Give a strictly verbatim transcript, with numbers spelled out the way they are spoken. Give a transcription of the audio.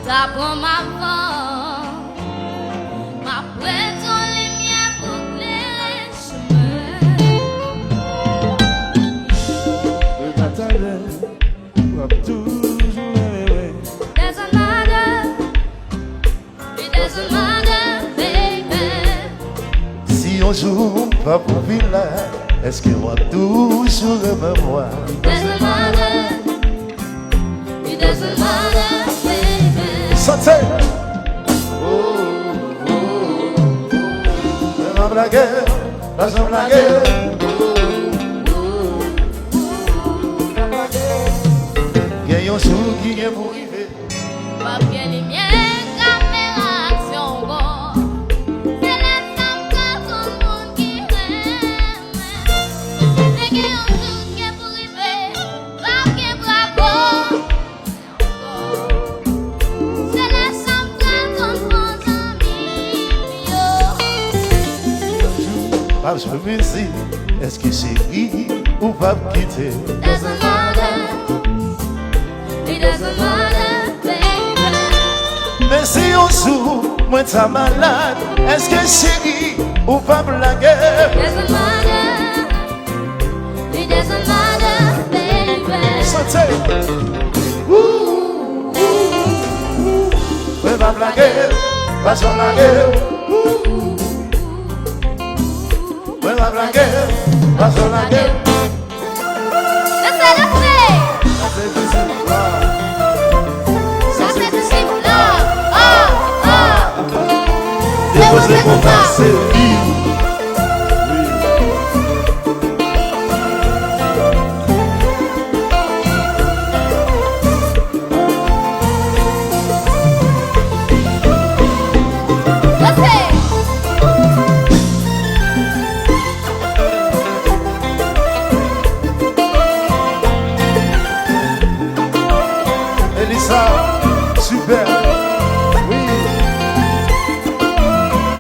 Ta pran m avan. M ap ret yon limyè pou klere chimen. Mwen pa talè, w ap toujou renmen mwen. Doesn't matter. It doesn't matter, baby. Si yon jou m pa pou vin la, èske w ap toujou renmen mwen? It doesn't matter. It doesn't matter, baby. Chante. Mwen pa blage, pa janm lage. Gen yon jou ki gen pou rive. P ap gen limyè, kamera, aksyon ankò. Se lè sa m pral konn moun ki renmen. Men gen yon jou k gen pou rive, p ap gen bravo ankò. Se lè sa m pral konn bon zanmi m yo. Si yon jou m ap jwe mizik, èske cheri ou p ap kite? Doesn't matter. It doesn't matter, baby. Men si yon jou mwen ta malad, èske cheri ou p ap lage? Doesn't matter. It doesn't matter, baby. Chante. Ooh, ooh, ooh. Mwen p ap lage, pa janm lage. Ooh, ooh, ooh. Mwen p ap lage, pa janm lage. Danse, danse. Sa se mizik la. Sa se mizik la. Ah, ah. Depoze konpa, se li.